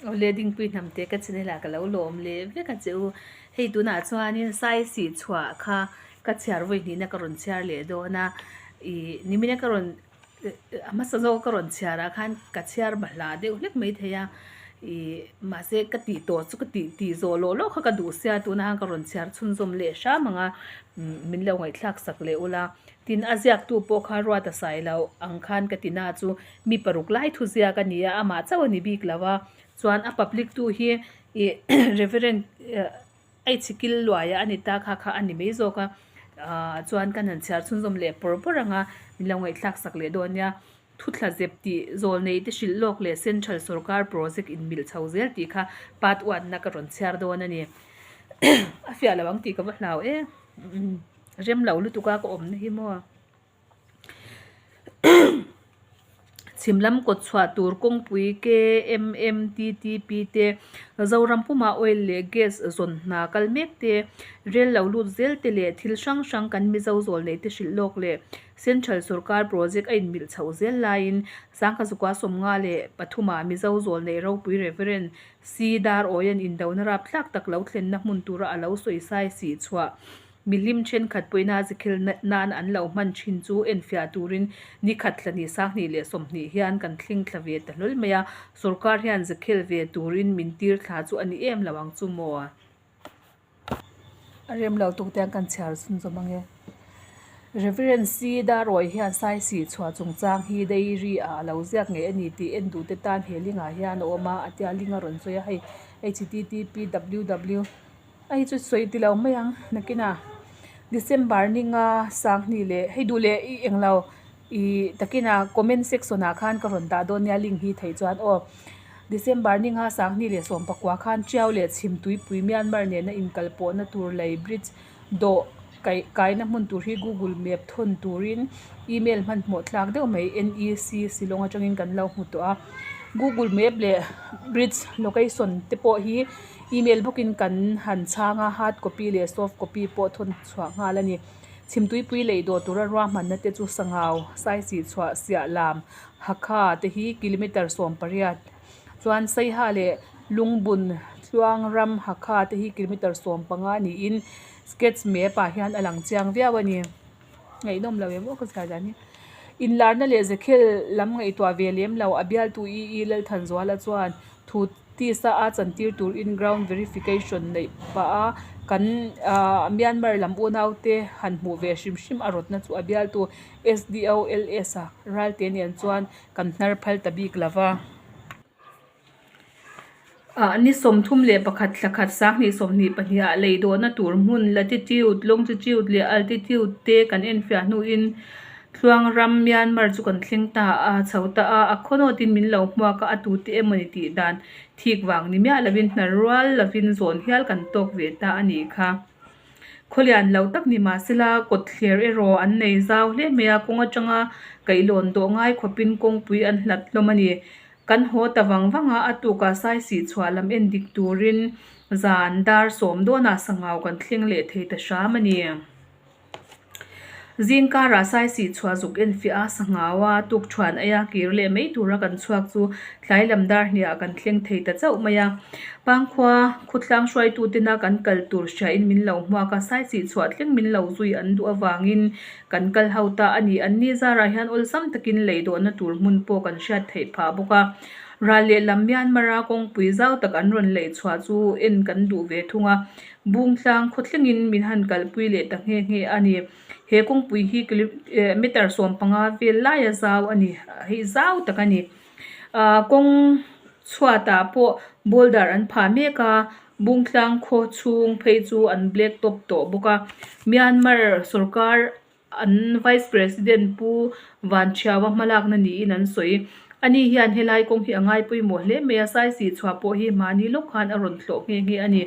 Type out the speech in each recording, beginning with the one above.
Awle Dingpui hnamte ka channel ah ka lo lawm leh vek a che u. Hei tunah chuanin Saisih chhuah kha ka chhiar vawi hnihna ka rawn chhiar leh dawn a. Ih nimina ka rawn a hmasa zawk ka rawn chhiar ah khan ka chhiar bahlah deuh hlek mai thei a. Ih mahse ka tih tawh chu ka tih tih zawh lawh lawh kha ka duh sia tunah khan ka rawn chhiar chhunzawm leh hram ang a. Min lo ngaihthlak sak leh ula. Tin a ziaktu pawh kha ruat a sai loh ang khan ka ti na chu mi paruk lai thu ziak a ni a, amah chauh a ni bik lo a. Chuan a public tu hi ih Reverend Aichhikil Luaia a ni ta kha kha a ni mai zawk a. Ahh chuan kan han chhiar chhunzawm leh pawr pawr ang a, min lo ngaihthlak sak leh dawn nia. Thuthla zep tih zawl nei te hrilh lawk leh Central Sorkar project inmilh chho zel tih kha part one na ka rawn chhiar dawn a ni. A fiah lo ang tih ka va hlau e. Rem lo lutuk a ka awmna hi maw. Chhim lam kawt chhuah tur kawngpui KMMTTP te, Zoram puma oil leh gas zawn hna kal mek te, rel lo lut zel te leh thil hrang hrang kan Mizo zawl nei te hrilh lawk leh Central sorkar project a inmilh chhoh zel laiin Sangkazukua 53 ah Mizo zawl nei ropui Rev. C. Darawian indona rapthlak tak lo thlenna hmun tura a lo sawisai sih chhuah Mihlim thenkhat pawina zikhil nan an lo hman thin chu enfiah turin ni khat thla ni 2020 hian kan thling thla ve ta hlawl mai a, sorkar hian zikhel ve turin min tir thla chu a ni em lo ang chu maw? A rem lo tuk te an kan chhiar chhunzawm ang e. Reverend C. Darawi hian Saisih chhuah chungchang hi Dairy ah a lo ziak ngei a ni tih en duhte tan he lingah hian a awm a, a tia ling a rawn sawi a, hei http ww. A hi chu sawi ti lo mai ang nakinah December ninga sanghnih leh hei duh leh i englo ih takinah comment section ah khan ka rawn dah dawn nia link hi theih chuan aw December ninga sanghnih leh sawmpakua khan Tiau leh Chhimtuipui Myanmar nena inkal pawhna tur lei bridge dawh kaih kaina hmun tur hi Google map thawn turin email hmanhmawh thlak deuh mai NEC Shillong atangin kan lo hmu tawh a Google map leh bridge location te pawh hi email bawkin kan han chhang a hard copy leh soft copy pawh thawn chhuah nghal a ni. Chhimtuipui lei dawh tura ruahmanna te chu Sangau, Saisih chhuah siah lam Hakha te hi kilometre 18 chuan Saiha leh Lungbun Tluang ram Hakha te hi kilometre 15 niin sketch map ah hian a lang chiang viau a ni. Ngaihnawm lo em aw ka zai dan hi. Inlarna leh Zekhel lam ngaihtuah ve lem lo a bialtu EE Lalthanzuala chuan thu tisa a chantir tur in ground verification neih pah a kan Myanmar lam unaute han hmuh ve hrim hrim a rawtna chu a bialtu SDO LS a ralte nen chuan kan hnar phal ta bik lo va. Ah ni 31 thla khat 2022 ah lei dawhna tur hmun latitude, longitude leh altitude te kan enfiah hnuin Tluang ram Myanmar chu kan thleng ta a, chho ta a, a khawnawtin min lo hmuak a, a tute emawni tih dan thik vang ni miah lovin hna rual lovin zawn hial kan tawk ve ta a nih kha. Khawlian lo tak ni mahsela kawtthler erawh an nei zau hle mai a, kawng atanga kaihlawn dawh ngai khawpin kawngpui an hlat hlawm a ni. Kan haw ta vang vang a, a tukah Saisih chhuah lam en dik turin zan dar sawm dawnah sangau kan thleng leh thei ta hram a ni. Zing karah Saisih chhuah zuk enfiah a, sangau a tuk thuan aia kir leh mai tura kan chhuak chu tlai lam dar hniah kan thleng thei ta chauh mai a. Pangkhua khawtlang hruaitutena kan kal tur hriain min lo hmuak a, Saisih chhuah thleng min lo zui an duh avangin kan kal ho ta a ni. Anni zarah hian awlsam takin lei dawhna tur hmun pawh kan hriat theih phah bawk a. Ral lehlam Myanmar-a kawngpui zau tak an rawn lei chhuah chu en kan duh ve thung a. Bungtlang khaw thlengin min han kalpui leh ta nghe nghe a ni. He kawngpui hi meter 15 vel laia zau a ni. Hei zau tak a ni. Ahh kawng chhuatah pawh boulder an phah mek a, Bungtlang khaw chhung phei chu an black top tawh bawk a. Myanmar sorkar An Vice President Pu Vanchhiaua hmalakna niin an sawi. Ani hian helai kawng hi a ngai pawimawh hle mai a, Saisih chhuah pawh hi mahni lawk khan a rawn hlawh nghe nghe a ni.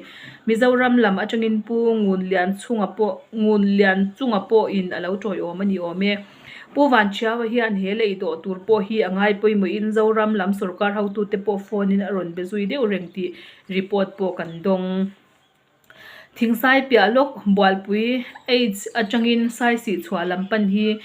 Mizoram lam atangin Pu Ngunlianchunga pawh Ngunlianchunga pawhin a lo tawiawm a ni awm e. Pu Vanchhiaua hian he lei dawh tur pawh hi a ngai pawimawhin Zoram lam sorkar hotute pawh phone in a rawn be zui deuh reng tih report pawh kan dawng. Thingsai piah lawk Bualpui H atangin Saisih chhuah lam pan hi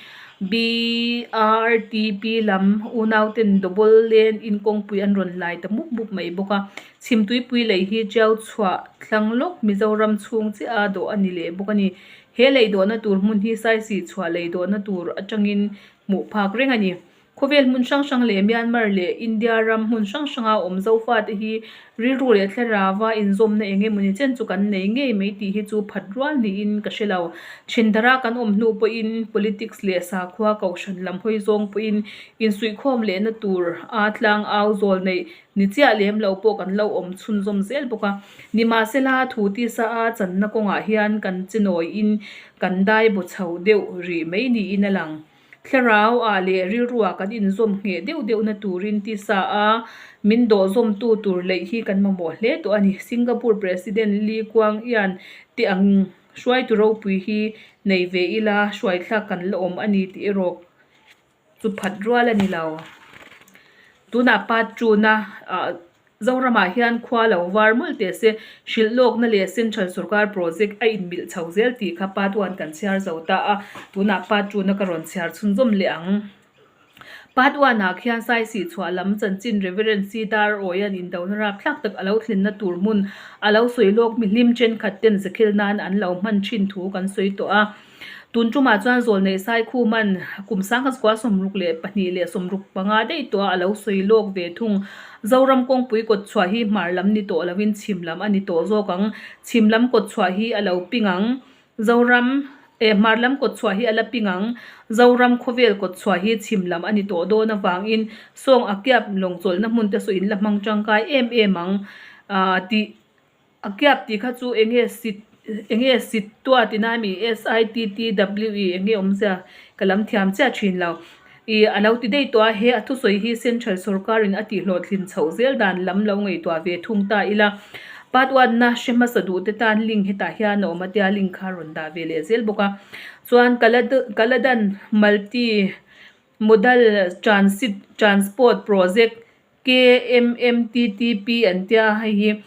BRTP lam unauten double lane in kawngpui an rawn lai ta mup mup mai bawk a. Chhimtuipui lei hi Tiau chhuah thlang lawk Mizoram chhung chiah a dawh a ni leh bawk a ni. He lei dawhna tur hmun hi Saisih chhuah lei dawhna tur atangin hmuh phak reng a ni. Khawvel hmun hrang hrang leh Myanmar leh India ram hmun hrang hranga awm Zofate hi rilru leh thlarauva inzawmna eng emawni chen chu kan nei ngei mai tih hi chu phat rual niin ka hre lo. Thendara kan awm hnu pawhin politics leh sakhua kohhran lam hawi zawng pawhin insuihkhawm lehna tur a tlang au zawl neih ni chiah lem lo pawh kan lo awm chhunzawm zel bawk a. Nimahsela thu tisa a channa kawngah hian kan chinawiin kan dai baw chho deuh rih mai niin a lang. Thlarau ah leh rilru ah kan inzawm ngheh deuh deuh na turin tisa a min dawh zawmtu tur leih hi kan mamawh hle tawh a ni. Singapore President Lee Kuan Yew te ang hruaitu ropui hi nei ve ila hruaithlak kan la awm a ni tih erawh chu phat rual a ni lo. Tunah part two na ah Zoramah hian khua lo var mawlh teh se, hrilh lawkna leh Central Sorkar project a inmilh chho zel tih kha part one kan chhiar zo ta a, tunah part two na ka rawn chhiar chhunzawm leh ang. Part one ah khian Saisih chhuah lam chanchin Reverend C Dar Awia'n indona rapthlak tak a lo thlenna tur hmun a lo sawi lawk mihlim thenkhat ten zakhel nan an lo hman thin thu kan sawi tawh a. Tun tumah chuan Zawlneih Saikhuman kum sangkhat 62 leh 65 daih tawh a lo sawi lawk ve thung. Zoram kawngpui kawtchhuah hi hmar lam ni tawh lovin chhim lam a ni tawh zawk ang. Chhim lam kawtchhuah hi a lo ping ang. Zoram eh hmar lam kawtchhuah hi a la ping ang. Zoram khawvel kawtchhuah hi chhim lam a ni tawh dawn avangin sawng a kiap lawng chawlhna hmun te saw in la hmang tangkai em em ang tih A kiap tih kha chu enge sit enge sit tua tih na ami SITTWE enge awmzia ka lam thiam chiah thin lo. Ih a lo ti daih tawh a, he a thusawi hi Central sorkar in a tih hlawhtlin chhoh zel dan lam lo ngaihtuah ve thung ta ila. Part one na hre hmasa duh te tan link hetah hian a awm a tia link kha a rawn dah ve leh zel bawk a. Chuan Kaladan Multi Modal Transit Transport Project KMMTTP an tia hei hi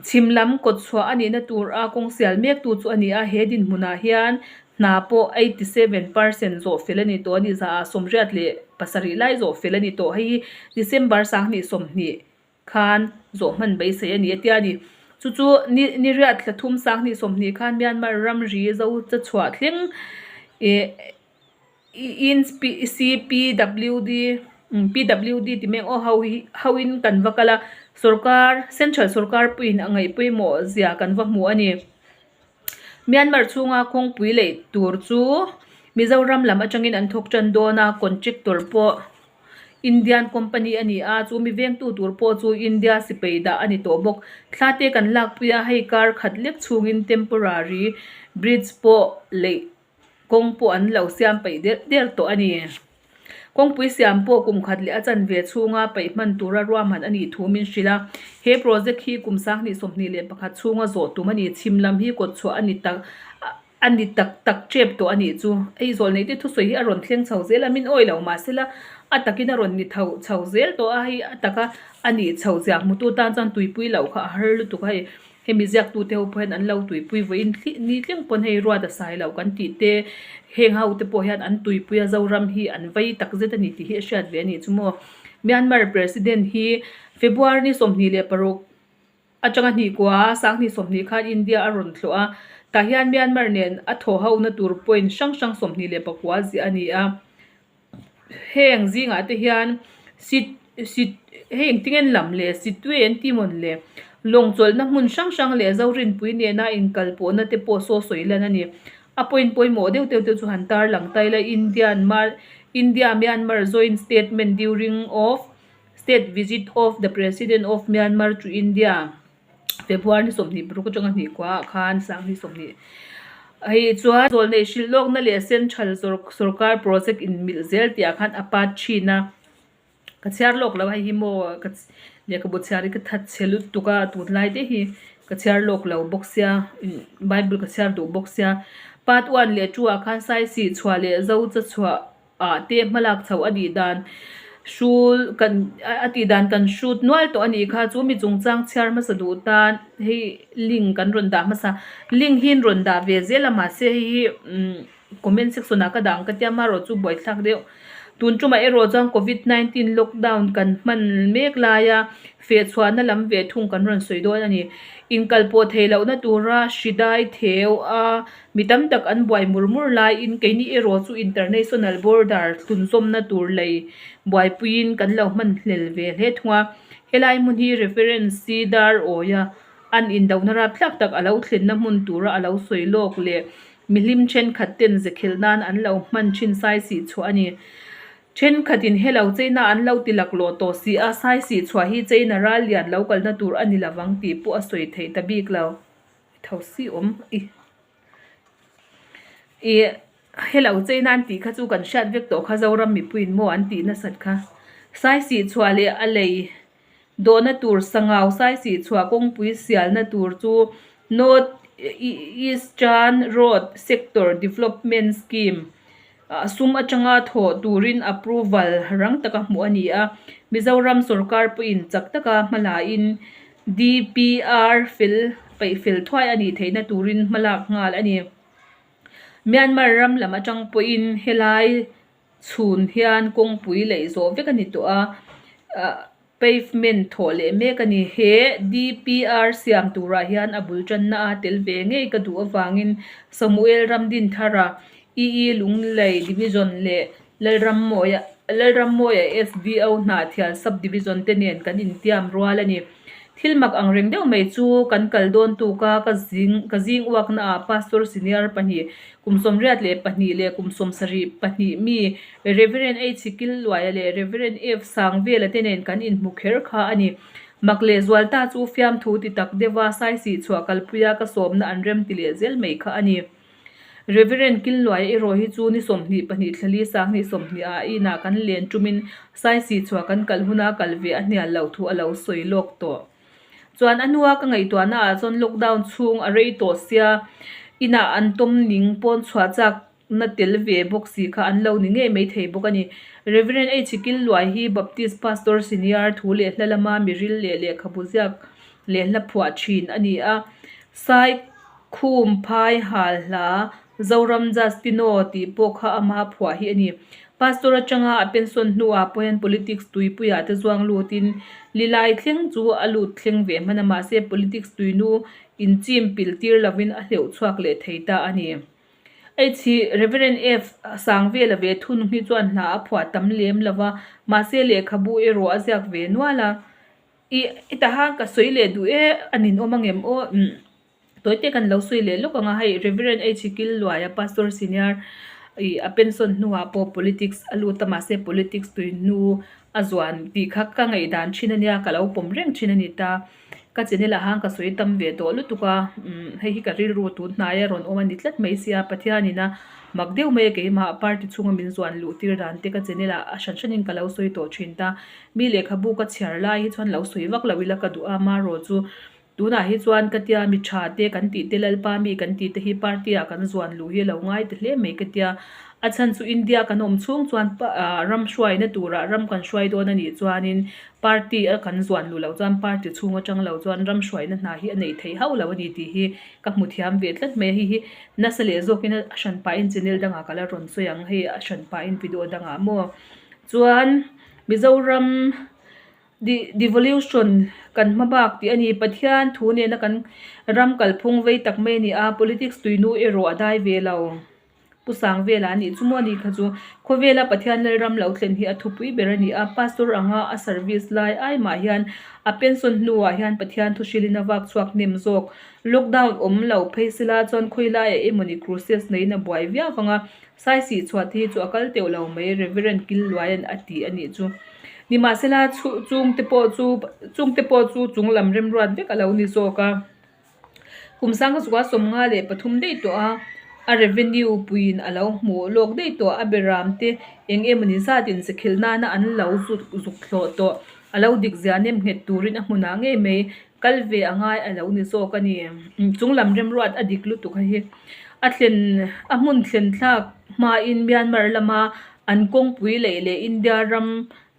chhim lam kawt chhuah a nihna tur a kawng sial mek tu chu a ni a, he dinhmunah hian hna pawh 87 percent zawh fel a ni tawh a ni, za ah 87 lai zawh fel a ni tawh, hei hi December 2020 khan zawh hman beisei a ni a tia ni. Chu chu ni ni riat thla thum 2020 khan Myanmar ramri zo cha chhuah thleng ih CPWD PWD ti mek aw ho hi ho in kan va kal a sorkar central sorkar puiin a ngaih pawimawh zia kan va hmu a ni. Myanmar chhunga kawngpui leh tur chu Mizoram lam atangin an thawk tan dawn a contractor pawh Indian company a ni a chu mi vengtu tur pawh chu India sipai dah a ni tawh bawk. Thla te kan lakpui a hei kar khat lek chhungin temporary bridge pawh leih Kawng pawh an lo siam peih der der tawh a ni. Kawngpui siam pawh kum khat leh a chanve chhunga peih hman tura ruahman a nih thu min hrilh a. He project hi kum 2021 chhunga zawh tum a ni. Chhim lam hi kawt chhuah a ni tak a ni tak tak tep tawh a nih chu. Hei zawlneih te thusawi hi a rawn thleng chho zel a, min awi lo mahsela a takin a rawn ni tho chho zel tawh a, hei a taka a nih chho zia hmutu tan chuan tuipui loh kha a har lutuk a hei. Hemi ziaktute ho pawh hian an lo tuipui vawiin thli ni thleng pawn hei ruat a sai loh kan tih te heng ho te pawh hian an tuipui a Zoram hi an vei tak zet a ni tih hi a hriat ve a nih chu maw. Myanmar President hi February ni 26 atanga hnih kua 2020 khan India a rawn thlawh a, tah hian Myanmar nen a thaw ho na tur point hrang hrang 29 ziah a ni a. Heng zingah te hian sit sit hei engtin nge an lam le sitwe an ti mawn le lawng chawlhna hmun hrang hrang leh Zorinpui nena inkal pawhna te pawh saw sawi lan a ni. A point pawimawh deuh deuh te chu han tar lang ta ila Indian Mar India Myanmar joint statement during of state visit of the president of Myanmar to India. February ni 26 atanga hnih kua ah khan 2020 hei chuan zawlneih hrilh lawkna leh central sorkar project in milh zel tih ah khan a part thin a ka chhiar lawk lo a hei hi maw ka lehkhabu chhiar hi ka that chhe lutuk a tunlai te hi ka chhiar lawk lo bawk sia bible ka chhiar duh bawk sia part one leh two ah khan saisih chhuah leh zo cha chhuah. ah te hmalak chhoh a nih dan hrul kan a tih dan kan hrut nual tawh a nih kha chu mi chungchang chhiar hmasa duh tan hei link kan rawn dah hmasa link hi an rawn dah ve zel a mahse hei hi umm. Comment section ah ka dah ang ka tia amaherawh chu buaithlak deuh. Tun tumah erawh chuan covid 19 lockdown kan hman mek laia fehchhuahna lam ve thung kan rawn sawi dawn a ni. Inkalpawh theih lohna tura hri dai theu a mi tam tak an buai mur mur laiin keini erawh chu international border thlunzawmna tur lei buaipuiin kan lo hman hlel ve hle thung a. Helai hmun hi reference si dar awia an indohna rapthlak tak a lo thlenna hmun tura a lo sawi lawk leh Mihlim thenkhat ten zekhel nan an lo hman thin saisih chhuah a ni. Thenkhatin helo China an lo ti laklawh tawh si a, saisih chhuah hi China ral lian lo kalna tur a ni lovang tih pawh a sawi theih ta bik lo. I tho si awm i. I helo China an tih kha chu kan hriat vek tawh kha Zoram mipuiin maw an tih nasat kha. Saisih chhuah leh a lei Dawhna tur Sangau Saisih chhuah kawngpui sialna tur chu North Eastern Road Sector Development Scheme sum atanga thawh turin approval rang taka hmuh a ni a. Mizoram sorkar pawhin chak taka hma lain DPR fel peih fel thuai a nih theihna turin hma lak nghal a ni. Myanmar ram lam atang pawhin helai Chhun hian kawngpui leih zawh vek a ni tawh a, ah pavement thawh leh mek a ni. He DPR siam turah hian a bul tanna a tel ve ngei ka duh avangin Samuel Ramdinthara, EE Lunglei Division leh Lalrammawia Lalrammawia SDO Hnahthial Sub Division te nen kan intiam rual a ni. Thil mak ang reng deuh mai chu kan kal dawn tuk a, ka zing ka zing uakna ah Pastor Senior pahnih 32 leh 72 mi Rev. H. Killuaia leh Rev. F. Sangvela te nen kan inhmu kher kha a ni. Mak leh zual ta chu fiamthu ti tak deuha Saisih chhuah kalpuia ka sawmna an rem ti leh zel mai kha a ni. Rev. Killuaia erawh hi chu ni 22 thlali sanghnih 20 ah inah kan len tumin Saisih chhuah kan kal huna kal ve a hnial loh thu a lo sawi lawk tawh. Chuan a hnua ka ngaihtuahna ah chuan lockdown chhung a rei tawh sia, inah an tawm ning pawn chhuah chak na tel ve bawk si kha an lo ni ngei mai thei bawk a ni. Rev. H. Killuai hi Baptist Pastor Senior thu leh hla lama miril leh lehkhabu ziak leh hla phuah thin a ni a. Sai Khum Phai Hal Hla Zoram Justino tih pawh kha ama phuah hi a ni. Pastor atanga a pension hnuah pawh hian politics tuipuiah te zuang lutin Lilai thleng chu a lut thleng ve hman a, mahse politics tuinu inchim pil tir lovin a hleuh chhuak leh thei ta a ni. H. Rev. F. Sangvela ve thunung hi chuan hla a phuah tam lem lova, mahse lehkhabu erawh a ziak ve nual a. I i tahan ka sawi leh duh e a ninawm angem aw umm. Tawite kan lo sawi leh lawk ang a, hei Rev. H. Killuaia Pastor Senior ih a pension hnuah pawh politics a lut a mahse politics tui hnu a zuan tih kha ka ngaihdan thin a nia ka lo pawm reng thin a ni ta. Ka channel ah khan ka sawi tam ve tawh lutuk a umm hei hi ka rilru tun hnai a rawn awm a ni tlat mai sia Pathianin a mak deuh mai a keimah party chhunga min zuan luh tir dan te ka channel ah a hran hranin ka lo sawi tawh thin ta. Mi lehkhabu ka chhiar lai hi chuan lo sawi vak lo ila ka duh a marawh chu Tunah hi chuan ka tia mi tha te kan tih te Lalpa mi kan tih te hi party ah kan zuan luh hi a lo ngai ta hle mai ka tia. A chhan chu India kan awm chhung chuan ram hruaina turah ram kan hruai dawn a nih chuanin party a kan zuan luh loh chuan party chhung atang lo chuan ram hruaina hna hi a neih theih hauh lo a ni tih hi ka hmu thiam ve tlat mai a. Hei hi nasa leh zawkin a hran pahin channel dangah ka la rawn sawi ang hei a hran pahin video dangah maw chuan Mizoram Devolution kan hma bak tih a ni. Pathian thu nena kan ram kalphung vei tak mai a ni a, politics tuinu erawh a dai ve lo. Pu Sangvela a nih chu maw a ni kha chu. Khawvela Pathian Lalram lo thlen hi a thupui ber a ni a, Pastor anga a service lai ai mah hian a pension hnuah hian Pathian thu hrilhin a vak chhuak hnem zawk. Lockdown awm lo phei sela chuan khawi laiah emawni crusades neiin a buai viau vang a, Saisih chhuah te hi chu a kal teuh lo mai, Reverend Killuaia'n a ti a nih chu. Nimahsela, chungte pawh chu chungte pawh chu chung lam remruat vek a lo ni zawk a. Kum sangha chukah 53 daih tawh a, a revenue puiin a lo hmuh lawk daih tawh a beram te eng emawni zatin zekhilh nana an lo zuk zuk thlawh tawh a lo dik zia nem nghet turin a hmunah ngei mai Kal ve a ngai a lo ni zawk a ni. Chung lam remruat a dik lutuk a hi. A thlen a hmun thlen thlak hmain Myanmar lama an kawngpui leih leh India ram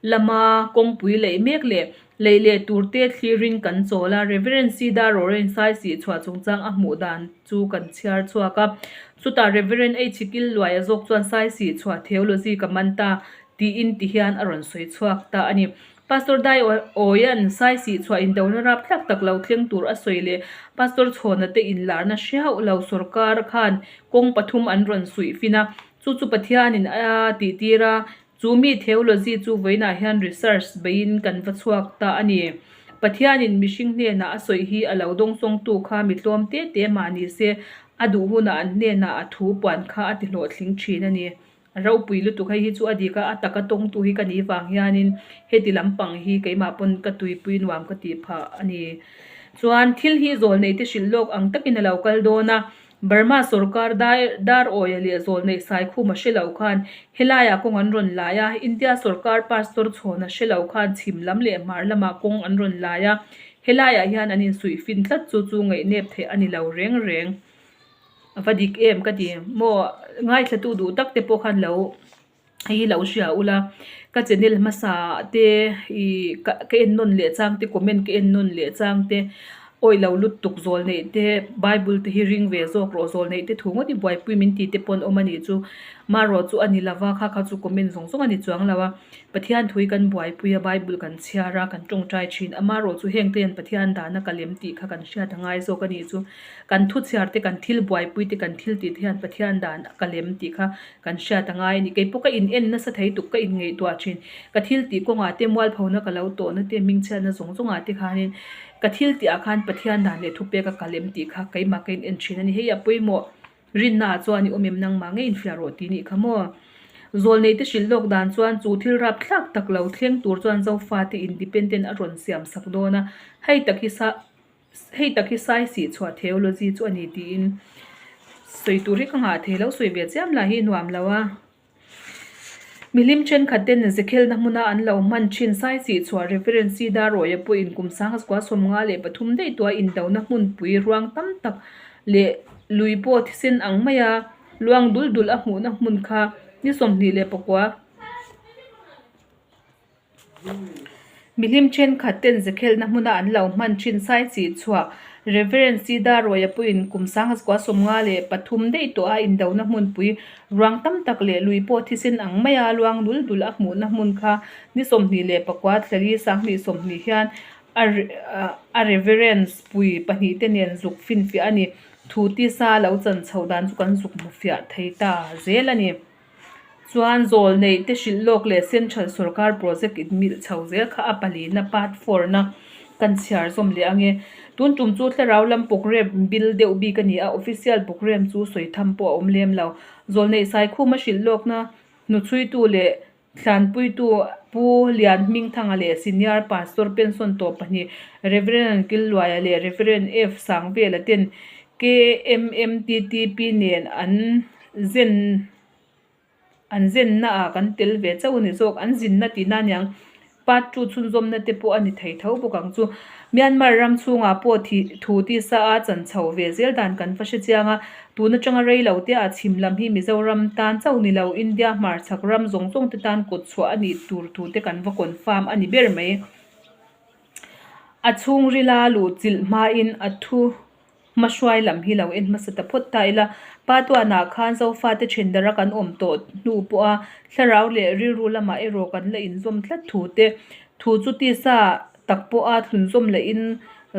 lama kawngpui leih mek leh leih leh tur te thlirin kan chawl a. Rev. Sida Roren Saisih chhuah chungchang a hmuh dan chu kan chhiar chhuak a. Chutah Rev. H. Killuaia zawk chuan Saisih chhuah theology ka man ta tiin ti hian a rawn sawi chhuak ta a ni. Pastor Dai Awia'n Saisih chhuah indona rapthlak tak lo thleng tur a sawi leh Pastor Chhawna te inlarna hriauh lo sorkar khan kawng pathum an rawn suih fin a, chu chu Pathianin a tihtir a, Chu mi theology chu vawiinah hian research beiin kan va chhuak ta a ni. Pathianin mihring hnenah a sawi hi a lo dawngsawngtu kha mi tlawm te te mah ni se, a duh hunah an hnenah a thu puan kha a ti hlawhtling thin a ni. A ropui lutuk hei hi chu a dik a, a taka tawngtu hi ka nih vang hianin heti lampang hi keimah pawn ka tuipui nuam ka tih phah a ni. Chuan thil hi zawlneite hrilh lawk ang takin a lo kal dawn a, Burma sorkar dar awia leh zawlneih Saikhuma hre lo khan helaiah kawng an rawn lai a, India sorkar pastor chhawna hre lo khan chhim lam leh hmar lamah kawng an rawn lai a, helaiah hian an insuih fin tlat chu chu ngaihnep theih a ni lo reng reng. A va dik em ka ti maw? Ngaithlatu duh tak te pawh khan lo Hei hi lo hria ula, ka channel hmasa te ih ka ka en nawn leh chang te comment ka en nawn leh chang te awih lo lut tuk zawl neih te bible te hi ring ve zawk rawh zawl neih te thu ngawt hi buaipui min ti te pawn awm a nih chu marawh chu a ni lova kha kha chu comment zawng zawng a ni chuang lo a Pathian thu hi kan buaipui a bible kan chhiar a kan tawngtai thin a marawh chu heng te hian Pathian dana ka lem tih kha kan hriat a ngai zawk a nih chu kan thu chhiar te kan thil buaipui te kan thil tih te hian Pathian dan a ka lem tih kha Kan hriat a ngai a ni. Kei pawh ka in en nasa thei tuk, ka in ngaihtuah thin. Ka thil tih kawngah te, mualphona ka lo tawhna te, hmingchhiatna zawng zawngah te khanin ka thil tihah khan Pathian dan leh thupek a kal em tih kha keimah ka in en thin a ni. Hei a pawimawh rinnaah chuan i awm em nangmah ngei infiah rawh tih nih kha maw? Zawlneite hrilh lawk dan chuan chu thil rapthlak tak lo thleng tur chuan Zofate independent a rawn siam sak dawn a, hei tak hi sa Hei tak hi Saisih chhuah theology chu a ni tiin sawi tur hi ka nghah thei lo, sawi ve chiam lah hi nuam lo a. Milim thenkhat ten Zekhelna hmuna an lo hman thin Saisih chhuah Reverend C. Darawia pawhin kum sanga sukua 53 daih tuah indona hmunpui ruang tam tak leh lui pawh thisen ang maia luang dul dul a hmuhna hmun kha ni 29 Mihlim thenkhat ten Zekhelna hmuna an lo hman thin Saichih chhuah Rev. Sida Rawia pawhin kum 1953 daih tawh a indona hmunpui ruang tam tak leh lui pawh thisen ang maia luang dul dul a hmuhna hmun kha ni 29 thlali 2020 hian a Reverence pui pahnihte nen zuk finfiah a ni. Thu tisa lo chan chhoh dan chu kan zuk hmu fiah thei ta zel a ni. Chuan zawl neih te hrilh lawk leh Central Sorkar project in milh chho zel kha a palina part four na kan chhiar zawm leh ang e. Tun tum chu thlarau lam programme bil deuh bik a ni a, official programme chu sawi tham pawh a awm lem lo. Zawl neih Saikhuma hrilh lawkna hnuchhuitu leh thlanpuitu Pu Lianhmingthanga leh Senior Pastor pension tawh pahnih Rev. Killuaia leh Rev. F Sangvela ten KMMTTP nen an zen an zenna ah kan tel ve chauh a ni zawk an zinna tihna a niang part two chhunzawmna te pawh a ni thei tho bawk ang chu Myanmar ram chhungah pawh thih thu tisa a chan chho ve zel dan kan va hre chiang a tun atanga rei lo te ah chhim lam hi Mizoram tan chauh ni lo India hmarchhak ram zawng zawng te tan kawt chhuah a nih tur thu te kan va confirm a ni ber mai a chhungrila luh chilh hmain a thu. Hmahruai lam hi lo en hmasa ta phawt ta ila, Patuanah khan Zofate thendara kan awm tawh hnu pawha thlarau leh rilru lamah erawh kan la inzawm tlat thu te, thu chu tisa tak pawha thlunzawm lehin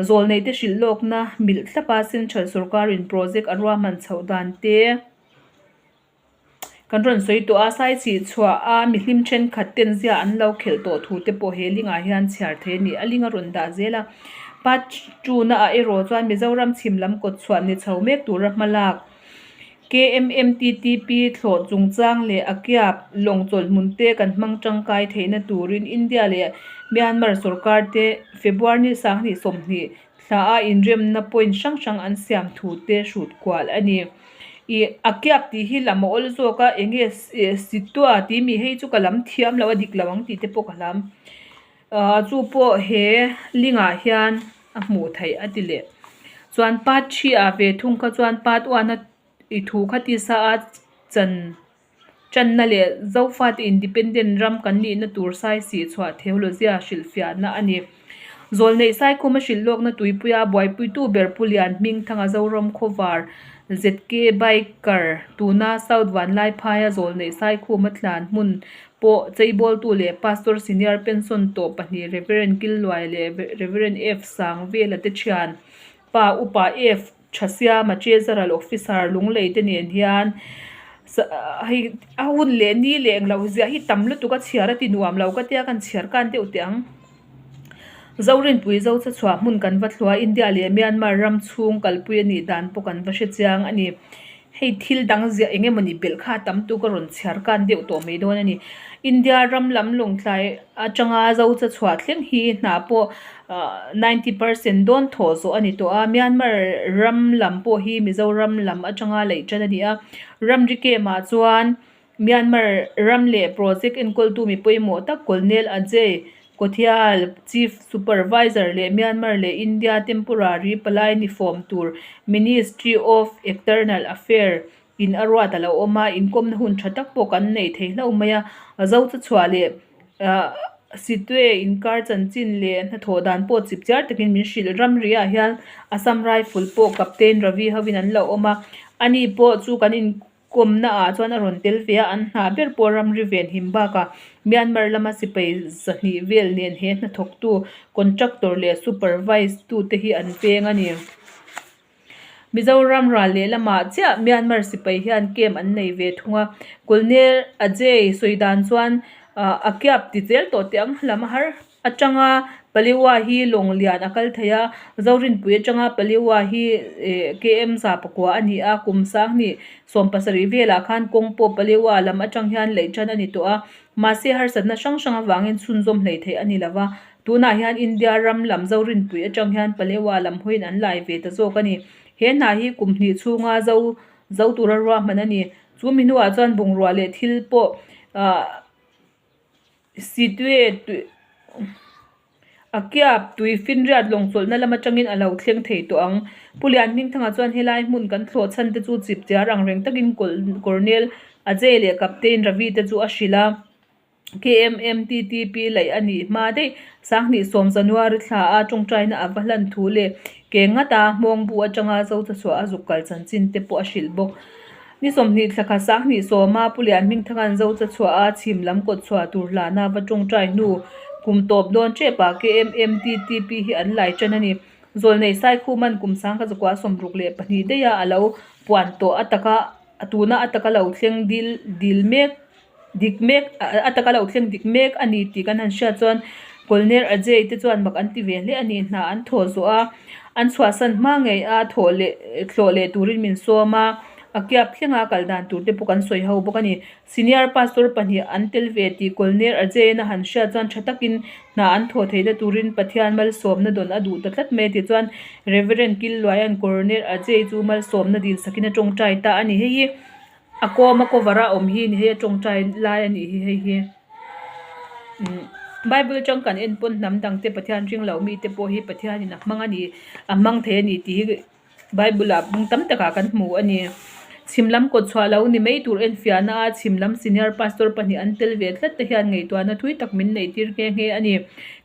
zawlneite hrilh lawkna milh thlapa Central Sorkarin project a ruahman chhoh dan te. Kan rawn sawi tawh a, Saichih chhuah a mihlim thenkhat ten zia an lo khelh tawh thu te pawh he lingah hian chhiar thei a ni. A ling a rawn dah zel a. Part two na ah erawh chuan Mizoram chhim lam kawt chhuah ni chho mek tura hma lak KMMTTP thlawh chungchang leh a kiap lawng chawlhmun te kan hmang tangkai theihna turin India leh Myanmar sorkar te February ni 20 thla a inremna point hrang hrang an siam thu te hrut kual a ni. Ih a kiap tih hi lam a awl zawk a eng nge situa tih mi hei chu ka lam thiam lo a dik lo ang tih te pawh ka hlam. Ahh chu pawh he lingah hian a hmuh theih a ti leh. Chuan part three ah ve thung kha chuan part one a i thu kha tisa a chan Channa leh Zofate independent ram kan nihna tur saisih chhuah theology-a hrilhfiahna a ni. Zawlneih Saikhuma hrilh lawkna tuipuia buaipuitu ber Pu Lianhmingthanga Zoram Khawvar ZK Biker tuna South Vanlaiphaia Zawlneih Saikhuma tlan hmun pawh cheibawltu leh Pastor Senior Pension tawh pahnih Rev. Killuaia leh Rev. F Sangvela te thian pa Upa F Thasiama Treasural Officer Lunglei te nen hian hei a hun leh ni leh englo ziah hi tam lutuk a chhiar a ti nuam lo ka tia kan chhiar kan deuh teh ang. Zorinpui Zocha chhuah hmun kan va thluah India leh Myanmar ram chhung kalpui a nih dan pawh kan va hre chiang a ni. Hei thil dang ziah eng emawni belh kha a tam tu ka rawn chhiar kan deuh tawh mai dawn a ni. India ram lam lawngtlai atanga Zocha chhuah thleng hi hna pawh 90 percent dawn thawh zawh a ni tawh a, Myanmar ram lam pawh hi Mizoram lam atanga laih tan a ni a. Ramri camp ah chuan Myanmar ram leh project enkawltu mi pawimawh tak Colonel Ajay Kothial, Chief Supervisor leh Myanmar leh India Temporary palai ni fawm tur Ministry of External Affair in a ruat a lo awm a, inkawmna hun tha tak pawh kan nei thei hlauh mai a. Zocha chhuah leh Sitwe inkar chanchin leh hnathawh dan pawh chip chiar takin min hrilh. Ramri ah hian Assam Rifle pawh Captain Ravi hovin an lo awm a, ani pawh chu kan in Kawmna ah chuan a rawn tel ve a, an hna ber pawh ramri ven him bakah Myanmar lama sipai 200 vel nen he hnathawktu, contractor leh supervise tute hi an veng a ni. Mizoram ral leh lamah chiah Myanmar sipai hian camp an nei ve thung a, Colonel Ajay sawi dan chuan a kiap ti zel tawh teh ang lam a har. Atanga Paliwa hi lawng lian a kal thei a, Zorinpui atanga Paliwa hi KM 9 a ni a, kum 10 17 velah khan kawng pawh Paliwa lam atang hian leih tan a ni tawh a, mahse harsatna hrang hrang avangin chhunzawm hlei theih a ni lo va, tunah hian India ram lam Zorinpui atang hian Paliwa lam hawiin an lai ve ta zawk a ni. He hna hi kum hnih chhunga zo zo tura ruahman a ni. Chu mi hnuah chuan bungrua leh thil pawh ah. Situe tui a kiap tui finriat lawng chawlhna lam atangin a lo thleng thei tawh ang. Pu Lianhmingthanga chuan helai hmun kan thlawh chhan te chu chip chiar ang reng takin Colonel Ajay leh Captain Ravi te chu a hrilh a. KMMTTP laih a nih hma daih 2010 January thla a tawngtaina a va hlan thu leh ke ngata hmawngbu atanga Zochachhuah a zuk kal chanchin te pawh a hrilh bawk. Ni 20 thla kha 2010 a Pu Lianhmingthanga'n Zocha chhuah a chhim lam kawt chhuah tur hlana va tawngtai hnu kum tawp dawn tep ah KMMTTP hi an lai tan a ni. Zawlnei Saikhuman kum 1962 daih a a lo puan tawh a taka tuna a taka lo thleng dil dil mek dik mek a taka lo thleng dik mek a ni tih kan han hriat chuan Colonel Ajay te chuan mak an ti ve hle a ni. Hna an thawh zawh a, an chhuahsan hma ngei a thawh leh thlawh leh turin min sawm a, a kiap thlenga kal dan tur te pawh kan sawi ho bawk a ni. Senior Pastor pahnih an tel ve tih Colonel Ajay-in a han hriat chuan tha takin hna an thawh theihna turin Pathian malsawmna dawn a duh ta tlat mai a tih chuan Reverend Killuaia'n Colonel Ajay chu malsawmna dil sakin a tawngtai ta a ni. Hei hi A kawm a cover a awm hi ni hei a tawngtai lai a nih hi hei hi umm bible atang kan en pawn hnam dang te Pathian ring loh mi te pawh hi Pathian in a hmang a ni a hmang thei a ni tih hi bible ah bung tam takah kan hmu a ni chhim lam kawt chhuah lo ni mai tur enfiahna a chhim lam senior pastor pahnih an tel ve tlat te hian ngaihtuahna thui tak min neih tir nghe nghe a ni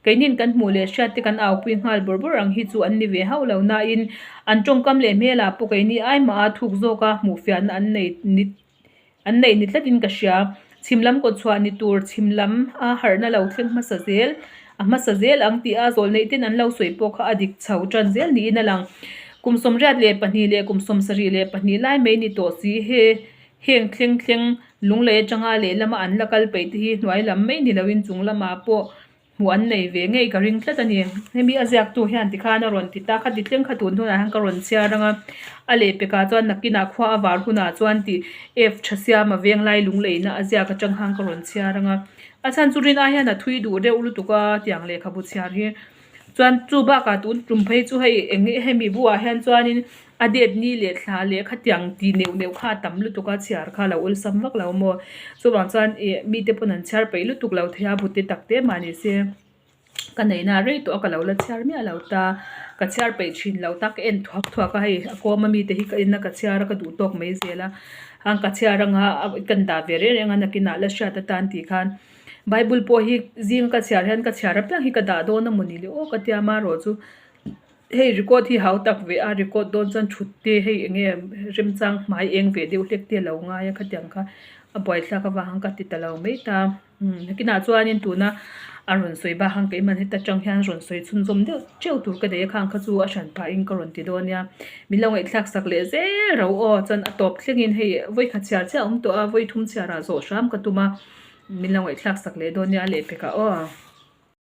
keinin kan hmuh leh hriat te kan au pui nghal bawrh bawrh ang hi chu an ni ve hauh lo nain An tawngkam leh hmelah pawh keini ai mah a thuk zawk a hmuh fiahna an nei ni an neih ni tlatin ka hria. Chhim lam kawt chhuah ni tur chhim lam a harhna lo thleng hmasa zel a hmasa zel ang tih a zawl neih ten an lo sawi pawh kha a dik chho tan zel niin a lang. Kum 82 leh kum 72 lai mai ni tawh si he heng thleng thleng lunglei atanga lehlama an la kal peih te hi hnuai lam mai ni loin chung lamah pawh Hmuh an nei ve ngei ka ring tlat a ni. Hemi a ziaktu hian tikhan a rawn ti ta kha ti thleng kha tun hunah hian ka rawn chhiar ang a. A lehpekah chuan nakinah khua a var hunah chuan tih F tha siama venglai lungleina a ziak atang khan ka rawn chhiar ang a. A chhan chu rin ai hian a thui duh deuh lutuk a tiang lehkhabu chhiar hi. Chuan chu bakah tun tum phei chu hei eng nge hemi buah hian chuanin A date ni leh thla leh khatiang ti neuh neuh kha a tam lutuk a, chhiar kha a lo awlsam vak lo maw? Chuvang chuan ih mite pawn an chhiar peih lutuk lo thei a, bu te tak te mah ni se ka neihna a rei tawh a, ka lo la chhiar miah lo ta, ka chhiar peih thin lo ta, ka en thuak thuak a hei a kawm a mite hi ka en a ka chhiar a ka duh tawk mai zel a, hang ka chhiar anga kan dah ve reng reng a nakinah la hriat atan tih khan. Bible pawh hi zing ka chhiar hian ka chhiar apiang hi ka dah dawn a mawni le aw ka tia amaherawh chu hei record hi hau tak ve a record dawn chuan thut te hei eng nge remchang hmai eng ve deuh hlek te a lo ngai a khatiang kha a buaithlak avang ka ti ta lo mai ta. Umm nakinah chuanin tuna a rawn sawi bak ang keimah heta tang hian rawn sawi chhunzawm deuh teuh tur ka nei a khang kha chu a hran pahin ka rawn ti dawn nia min lo ngaihthlak sak leh zel ro aw chuan a tawp thlengin hei vawikhat chhiar chiah a awm tawh a vawithum chhiarah zawh hram ka tum a min lo ngaihthlak sak leh dawn nia a lehpekah aw.